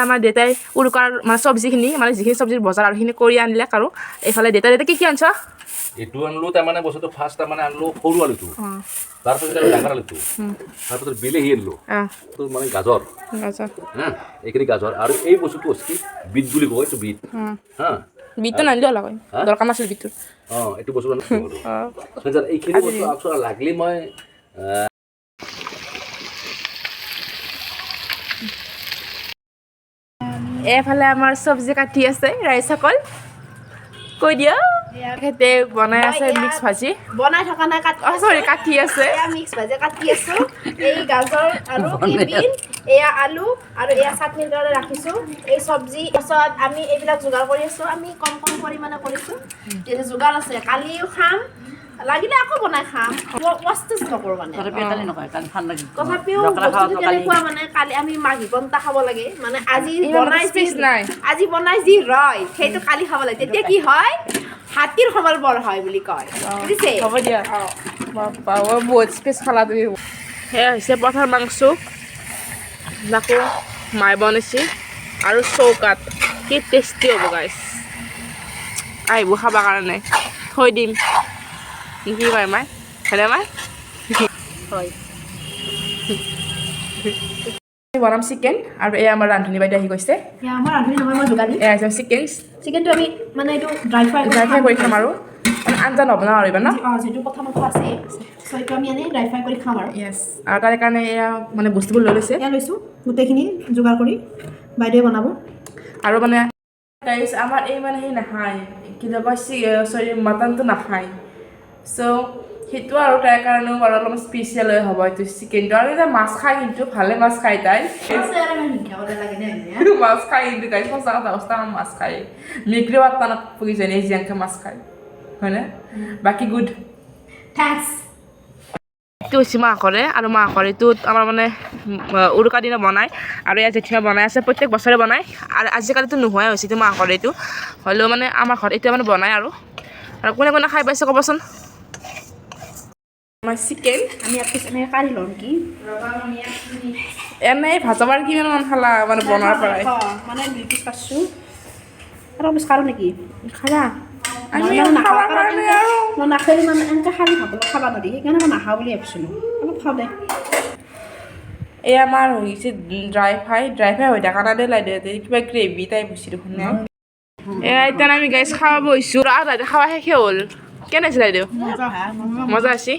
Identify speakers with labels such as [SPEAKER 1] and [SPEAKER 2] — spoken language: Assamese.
[SPEAKER 1] আমাৰ দেউতাই উৰুকাৰ মানে চব্জিখিনি, মানে যিখিনি চব্জিৰ বজাৰ আৰু সেইখিনি কৰি আনিলে। আৰু এইফালে দেউতা, কি কি আনছ?
[SPEAKER 2] এইটো আনলো, তাৰমানে বস্তুটো ফাৰ্ষ্ট তাৰমানে আনলো সৰু আলুটো, তাৰপিছত আৰু ডাঙৰ আলুটো, তাৰপিছত বিলাহী আনলো, তো মানে গাজৰ।
[SPEAKER 1] গাজৰ।
[SPEAKER 2] হা, এইখিনি গাজৰ। আৰু এই বস্তুটো হৈছে কি বিট বুলি কয়, এইটো বিট হা।
[SPEAKER 1] বিটটো নানিলেও হ'ল আকৌ।
[SPEAKER 2] হা?
[SPEAKER 1] দৰকাৰ নাছিল বিটটোৰ।
[SPEAKER 2] অঁ, এইটো বস্তু আনলো। এইখিনি বস্তু আচলতে লাগলি মই
[SPEAKER 1] এইফালে আমাৰ চব্জি কাটি আছে ৰাইজসকল, কৈ দিয়া। তেখেতে বনাই আছে মিক্স ভাজি।
[SPEAKER 3] বনাই থকা নাই, কাটি।
[SPEAKER 1] অঁ, চৰি, কাটি আছে।
[SPEAKER 3] এয়া মিক্স ভাজি কাটি আছো। এই গাজৰ আৰু বিন, এয়া আলু আৰু এয়া চাটনিৰ কাৰণে ৰাখিছোঁ এই চব্জি। তাৰপিছত আমি এইবিলাক যোগাৰ কৰি আছোঁ। আমি কম কম পৰিমাণে কৰিছোঁ, যিহেতু যোগাৰ আছে। কালিও খাম, লাগিলে আকৌ বনাই খাম, ৱেষ্টেজ নকৰোঁ মানে। তথাপিও বস্তুটো কেনেকুৱা মানে, কালি আমি মাঘী পন্তা খাব লাগে, মানে আজি
[SPEAKER 1] ইমান
[SPEAKER 3] বনাই যি
[SPEAKER 1] space নাই।
[SPEAKER 3] আজি বনাই যি ৰয়, সেইটো কালি খাব লাগে। তেতিয়া কি হয়, হাতীৰ সমান বৰ হয় বুলি কয়, বুজিছে?
[SPEAKER 1] হ'ব দিয়া। বাপ্পা অ', বহুত স্পেচ খালা তুমি। সেয়া হৈছে পথাৰ মাংস, তাকো মায়ে বনাইছে আৰু চৌকাত। কি টেষ্টি হ'ব গাইছ, আহিব খাবৰ কাৰণে। থৈ দিম। কি কয় মাই? হয়নে মাই?
[SPEAKER 3] হয়।
[SPEAKER 1] বনাম চিকেন। আৰু এয়া আমাৰ ৰান্ধনী বাইদেউ আহি গৈছে।
[SPEAKER 3] এয়া আমাৰ ৰান্ধনী নহয়, মই যোগাৰ দিম।
[SPEAKER 1] এয়া হৈছে চিকেন।
[SPEAKER 3] চিকেনটো আমি মানে এইটো ড্ৰাই ফ্ৰাই
[SPEAKER 1] ড্ৰাই ফ্ৰাই কৰি খাম আৰু মানে আঞ্জা নবনাওঁ আৰু এইবাৰ ন?
[SPEAKER 3] অঁ, যিটো কথা মাংস আছে, চ' এইটো আমি এনেই ড্ৰাই ফ্ৰাই কৰি খাম আৰু।
[SPEAKER 1] য়েছ, আৰু তাৰ কাৰণে এয়া মানে বস্তুবোৰ লৈ লৈছে।
[SPEAKER 3] এয়া লৈছোঁ গোটেইখিনি যোগাৰ কৰি, বাইদেৱে বনাব।
[SPEAKER 1] আৰু মানে গাইছ, আমাৰ এই মানে সেই নাখায়, কি কয়, চৰি, মাটনটো নাখায়। চ' সেইটো আৰু তাইৰ কাৰণেও বাৰু অলপমান স্পেচিয়েল হ'ব এইটো চিকেনটো। আৰু এতিয়া মাছ খায় কিন্তু, ভালে মাছ খায় তাই। মাছ খায় কিন্তু গাইছ, সঁচা কথা অৱস্থা, মাছ খায়। মেকৰি পাত্তা নাপকিজনী এই জিয়াংকে মাছ খায়, হয়নে? বাকী গুড।
[SPEAKER 3] Thanks.
[SPEAKER 1] এইটো হৈছে মাহকৰে। আৰু মাহকৰে এইটোত আমাৰ মানে উৰুকা দিনা বনায়। আৰু ইয়াত জেঠীমা বনাই আছে, প্ৰত্যেক বছৰে বনায়। আৰু আজিকালিতো নোহোৱাই হৈছে এইটো মাহকৰে। এইটো হ'লেও মানে আমাৰ ঘৰত এতিয়া মানে বনায়। আৰু আৰু কোনে কোনে খাই পাইছে ক'বচোন। আমাৰ চিকেন।
[SPEAKER 3] আমি এক পিচ এনেকৈ কাঢ়ি লওঁ নেকি?
[SPEAKER 1] এনেই ভাজাবাৰ কিমান মান খালা মানে বনোৱাৰ পৰাই?
[SPEAKER 3] মানে দুই পিচ কাটছোঁ, আৰু পিচ কাঢ়ো নেকি?
[SPEAKER 1] খাবা। আমি
[SPEAKER 3] মই মানে নাখাওঁ।
[SPEAKER 1] খাবৰ কাৰণে আৰু
[SPEAKER 3] মই নাখালে মানে এনেকৈ খালি ভাতৰ লগত খাব নোৱাৰি, সেইকাৰণে মই নাখাওঁ বুলি ভাবিছিলোঁ। অলপ খাওঁ দে।
[SPEAKER 1] এই আমাৰ হৈছে ড্ৰাই ফ্ৰাই। ড্ৰাই ফ্ৰাই হৈ থকা নাই দেই, লাইদে কিবা গ্ৰেভি টাইপ হৈছে দেখোন। এয়া এতিয়া আমি গাইছ খাব বহিছোঁ আৰু দাদা খাৱা শেষে হ'ল। কেনে আছিল বাইদেউ? মজা আছে।